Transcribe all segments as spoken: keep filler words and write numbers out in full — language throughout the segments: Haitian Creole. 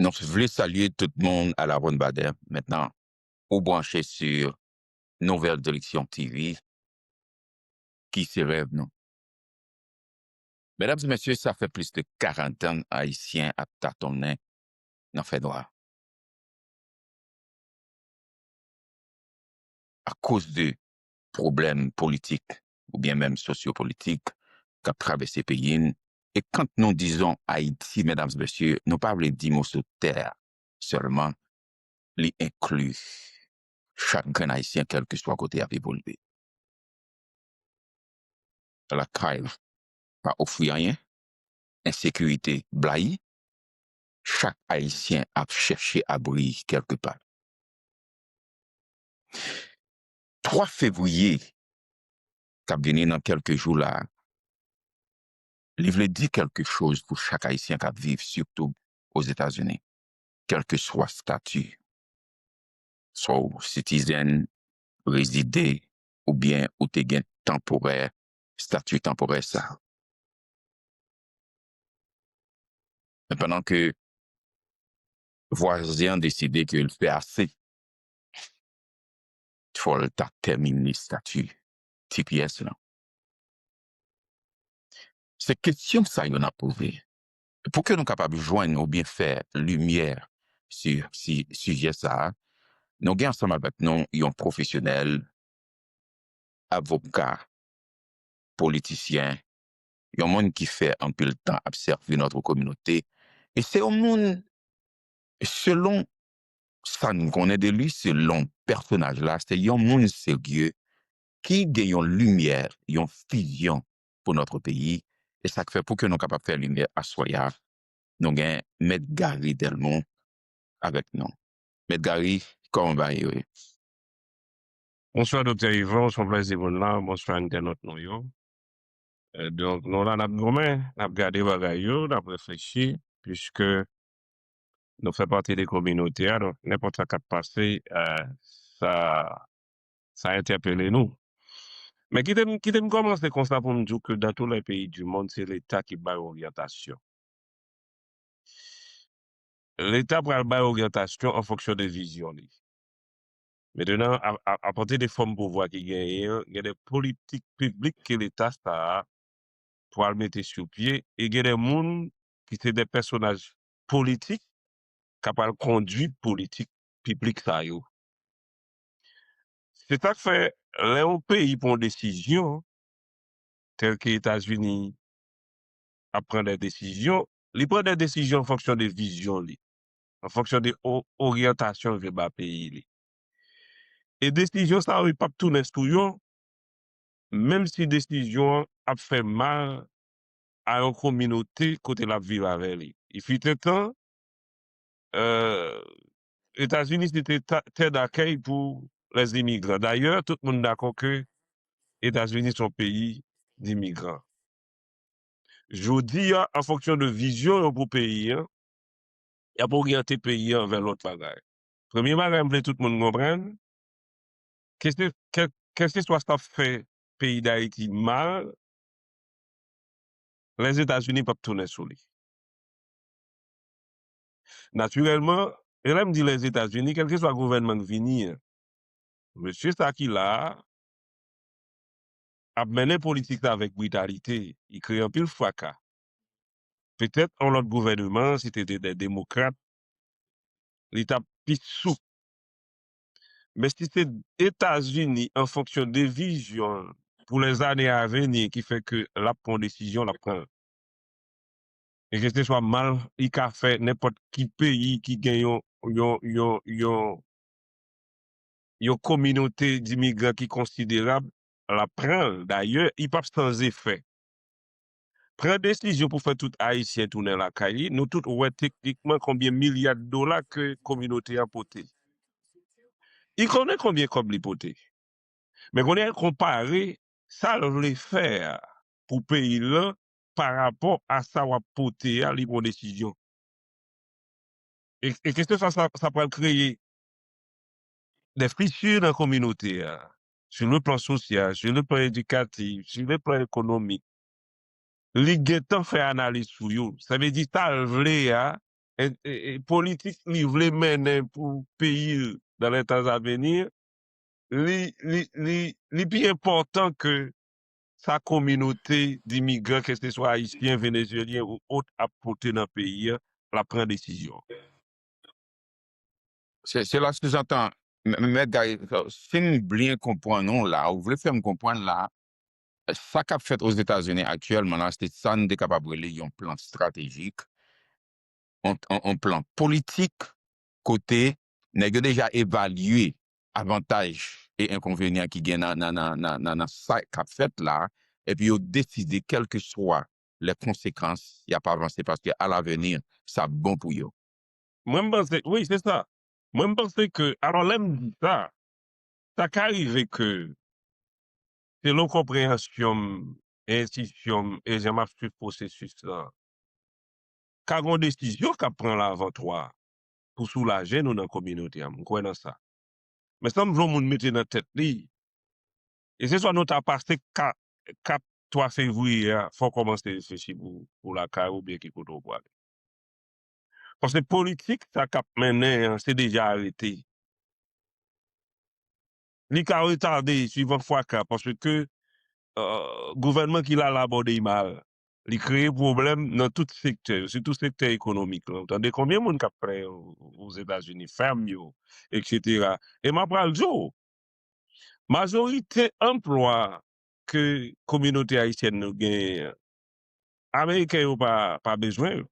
Nou vle salye tout moun à la ronde Baden. Mentnan, ou branche sur Nouvelle Direction T V, ki se rèv nou. Medam e mesye, sa fè plis de karant an Ayisyen ap tatonnen nan fènwa. Akoz de pwoblèm politik oubyen menm sosyopolitik k ap travèse peyi n. E quand nous disons Haïti, medam e mesye, nou pa vle di moso tè a sèlman, li enkli chak grenn Ayisyen, kèlkeswa kote y ap evolye. Lakay la pa ofri anyen, ensekirite blayi, chak Ayisyen ap chèche abri kèlkepa. Twa fevriye k ap vini nan kèlke jou la, li vle di kèlke choz pou chak Ayisyen k ap viv, sitou Ozetazini, kèlkeswa stati. Swa w citizen, rezide, oubyen ou te gen tanporè, stati tanporè sa. Men pandan ke vwazen an deside ke l fè ase, fò l ta tèmine stati T P S lan. Se kesyon sa yo n ap poze. Pou ke nou kapab jwenn oubyen fè limyè si, si sijè sa a, nou gen ansanm avèk nou yon pwofesyonèl, avoka, politisyen, yon moun ki fè anpil tan ap sèvi notre communauté. E se yon moun, selon sa n konnen de li, selon pèsonaj la, se yon moun serye ki gen yon limyè, yon vizyon pou notre pays. E sa k fè pou ke nou kapab fè limyè aswè a, nou gen Mèt Gary Delmont avèk nou. Mèt Gary, kòman bagay yo ye? Bonswa, Doktè Yvan, se yon plèzi pou n la. Bonswa, entènòt nou yo. Eh, donk, nou la, n ap goumen, n ap gade bagay yo, n ap reflechi, piske nou fè pati de kominote a, donk, nenpòt sa k ap pase, eh, sa, sa entèpele nou. Men kite m, kite m kòmanse konsa pou m di w ke dans tous les pays du monde, se Leta ki bay oryantasyon. Leta pral bay oryantasyon an fonksyon de vizyon li. Mentnan, a, a, apati de fòm pouvwa ki genyen an, gen de politik piblik ke Leta sa a pral mete sou pye, e gen de moun ki se de pèsonaj politik k ap pral kondui politik piblik sa yo. Se sa k fè, lè yon peyi pran yon desizyon, tèl ke Etazini ap pran de desizyon, li pran de desizyon an fonksyon de vizyon li, an fonksyon de o-, oryantasyon l vle ba peyi li. E desizyon sa yo, li p ap tounen sou yo, menm si desizyon an ap fè mal a yon kominote kote l ap viv avè li. Il fut un temps, euh, Etazini se te ta-, tè dakèy pou les imigran. Dayè, tout moun dakò ke Etazini se yon peyi dimigran. Jodi a, an fonksyon de vizyon yo pou peyi an, y ap oryante peyi an vè lòt bagay. Premye bagay m vle tout moun konprann, kèlke, kèl-, kèlkeswa sa k ap fè peyi Dayiti mal, Lèzetazini p ap tounen sou li. Natirèlman, e lè m di Lèzetazini, kèlkeswa gouvènman k vini an, mesye sa ki la a ap mennen politik sa avèk britalite, li kreye anpil fraka. Petèt yon lòt gouvènman, si te te de demokrat, li t ap pi souf. Men si se Etazini an fonksyon de vizyon l pou lèzane aveni ki fè ke l ap pran yon desizyon, l ap pran l. E keseswa mal li ka fè nenpòt ki peyi ki gen yon, yon, yon, yon, yon kominote dimigran ki konsiderab, l ap pran l. Dayè, li p ap san efè. Pran desizyon pou fè tout Ayisyen tounen lakay li, nou tout wè teknikman konbyen milya dola ke kominote a pote. Li konnen konbyen kòb li pote. Men kounye a, konpare sa l vle fè a pou peyi l lan pa rapò a sa w ap pote a, li pran desizyon. E, e keseswa sa, sa pral kreye de fisi nan kominote a, sur le plan social, sur le plan éducatif, sur le plan économique. Li gentan fè analiz sou yo. Sa vle di sa l vle a, e, e, e, politik li vle mennen pou peyi l dans les temps à venir, li, li, li, li pi enpòtan ke sa kominote dimigran, ke se swa ayisyen, venezyelyen ou ot, ap pote nan peyi a, l ap pran desizyon. Se se la sou zantan mèt Gary, si m byen konprann ou la, ou vle fè m konprann la, sa k ap fèt Ozetazini aktyèlman la, se sa n te kapab rele yon plan estratejik, yon, yon, yon plan politik, kote nèg yo deja evalye avantaj e enkonvenyan ki gen nan, nan, nan, nan, nan, nan sa k ap fèt la, epi yo deside, kèlkeswa lè konsekans, y ap avanse paske alavni, sa bon pou yo. Mwen, m panse, wi, se sa. Mwen, m panse ke, alò, lè m di sa, sa ka rive ke, selon konpreyansyon m, e enstisyon m, e jan m ap swiv pwosesis lan, ka gen yon desizyon k ap pran la avan twa pou soulaje nou nan kominote a. M kwè nan sa. Men sa m vle yon moun mete nan tèt li, e se swa nou ta pase ka, kat, twa fevriye a, fò w kòmanse reflechi pou, pou lakay ou oubyen ki kote w prale. Paske politik, sa k ap mennen an, se deja arete. Li ka retade, swivan fwa ka, paske, e, gouvènman ki la la bòde mal. Li kreye pwoblèm nan tout sektè yo, sitou sektè ekonomik lan. Ou tande konbyen moun k ap fè o, Ozetazini, fèm yo, etsetera. E m ap pral di w, majorite anplwa ke kominote ayisyèn nou genyen an, Ameriken yo pa, pa bezwen yo.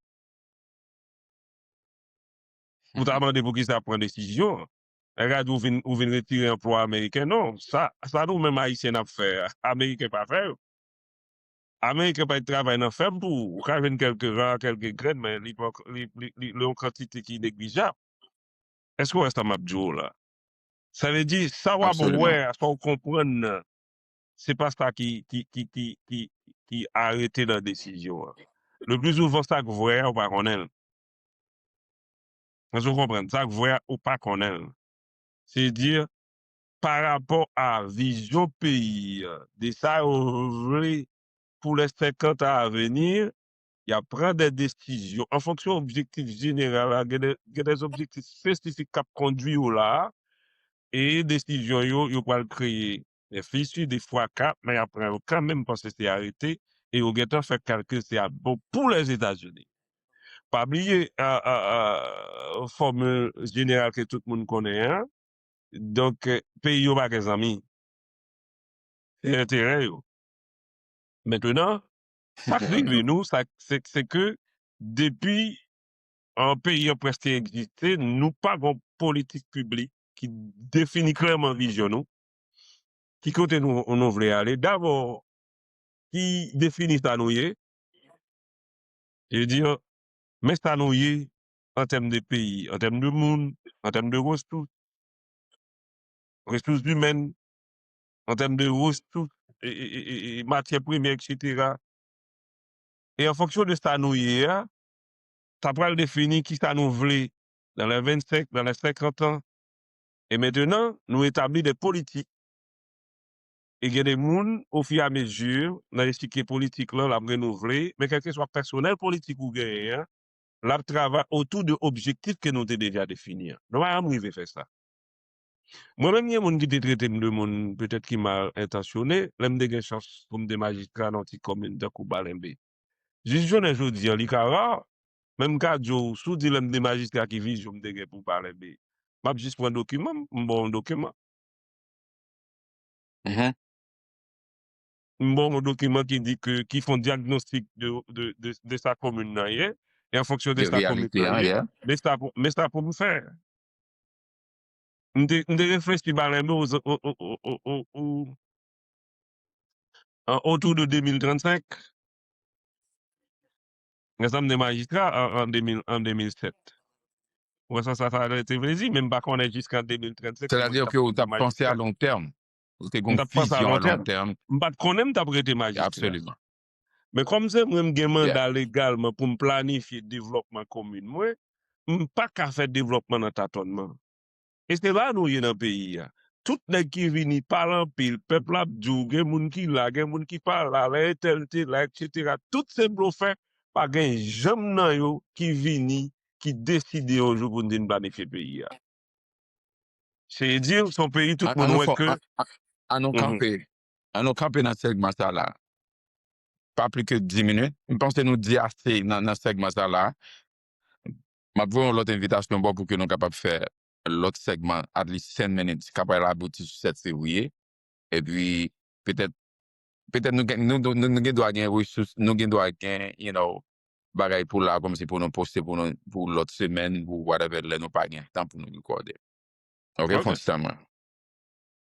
Ou ta mande poukisa pran desizyon an. Lè gade ou vin, ou vin retire anplwa ameriken. Non, sa, sa nou menm Ayisyen n ap fè a, Ameriken pa fè yo. Ameriken pa t travay nan fèm pou ou. Ou ka jwenn kèlke ran, kèlke grenn, men li, pa, li, li, li, li yon kantite ki neglijab. Èske w wè sa m ap di w la? Sa vle di, sa w ap wè a, sa w konprann nan, se pa sa ki, ki, ki, ki, ki, ki arete nan desizyon an. Le pli souvan, sa k vrè a, ou pa konnen l. Èske w konprann? Sa k vrè a, ou pa konnen l. Se di, pa rapò a vizyon peyi a, de sa yo vle pou lè senkant an a veni, y ap pran de desizyon an fonksyon objektif jeneral la, gen de, gen de objektif espesifik k ap kondwi yo la a, e desizyon yo, yo pral kreye de fisi, de fraka, men y ap pran yo kanmenm paske se arete, e yo gentan fè kalkil se ap bon pou Lèzetazini. Pa bliye, a, a, a, fòmil jeneral ke tout moun konnen an, donk, peyi yo pa gen zanmi. Se enterè yo. Mentenan, sa k rive nou, sa, se, se ke depi an peyi an prèske egziste, nou pa gen yon politik piblik ki defini klèman vizyon nou, ki kote nou, nou vle ale. Dabò, ki defini sa nou ye. E di, men sa nou ye an tèm de peyi, an tèm de moun, an tèm de resous, resous imèn, an tèm de resous, e, e, e, e, e, matyè premyè, etsetera. E an fonksyon de sa nou ye a, sa pral defini kisa nou vle dans les vingt-cinq, dans les cinquante ans. E mentenan, nou etabli de politik. E gen de moun, au fur et à mesure, nan echikye politik lan, l ap renouvle, men kèlkeswa pèsonèl politik ou genyen an, l ap travay otou de objektif ke nou te deja defini an. Nou pa janm rive fè sa. Mwen menm, gen moun ki te trete m de moun petèt ki mal entansyone, lè m te gen chans pou m te majistra nan yon ti komin tankou Balenbe. Jis jounen jodi an, li ka ra, men m ka di w, si w di lè m te majistra ki vizyon m te gen pou Balenbe, m ap jis pran dokiman m, m ba w yon dokiman. M ba w yon dokiman ki di ke, ki fè yon dyagnostik de, de, de, de sa komin nan ye, e an fonksyon de sa komin nan ye, men sa pou, men sa pou m fè. M te, m te reflechi Balenbe o, o, o, o, o, o, an otou de de mil trannsenk. Lè sa m te majistra an, an de mil, an de mil sèt. Ou wè sa, sa, sa te vle di, men m pa konnen jiskan de mil trannsenk. Sètadi ke ou t ap panse a lon tèm. Ou te gen yon vizyon a lon tèm. M pa t konnen m t ap rete majistra. Absoliman. Men kòm se mwen m gen manda legalman pou m planifye devlòpman komin mwen, m pa ka fè devlòpman nan tatònman. E se la nou ye nan peyi a. Tout nèg ki vini pale anpil, pèp la ap di w, gen moun ki la, gen moun ki pa la, lè entèl te la, etsetera. Tout se blofè, pa gen janm nan yo ki vini, ki deside yon jou pou n di n planifye peyi a. Se di, se yon peyi tout An- an moun nou wè fò- ke an- an- an nou Mhm. kanpe an nou kanpe nan segman sa la. Pa plis ke dis minit. M panse nou di ase nan, nan segman sa la. M ap voye yon lòt envitasyon bò pou ke nou kapab fè lòt segman, at least ten minutes, k ap pral abouti sou sèt fevriye. Epi, petèt, petèt nou gen, nou, nou, nou gen dwa gen resous, nou gen dwa gen, you know, bagay pou la, kòmsi pou nou poste pou nou, pou lòt semèn, pou whatever, lè nou pa gen tan pou nou rekòde. Ok, Ok. Fon ti tan mwen.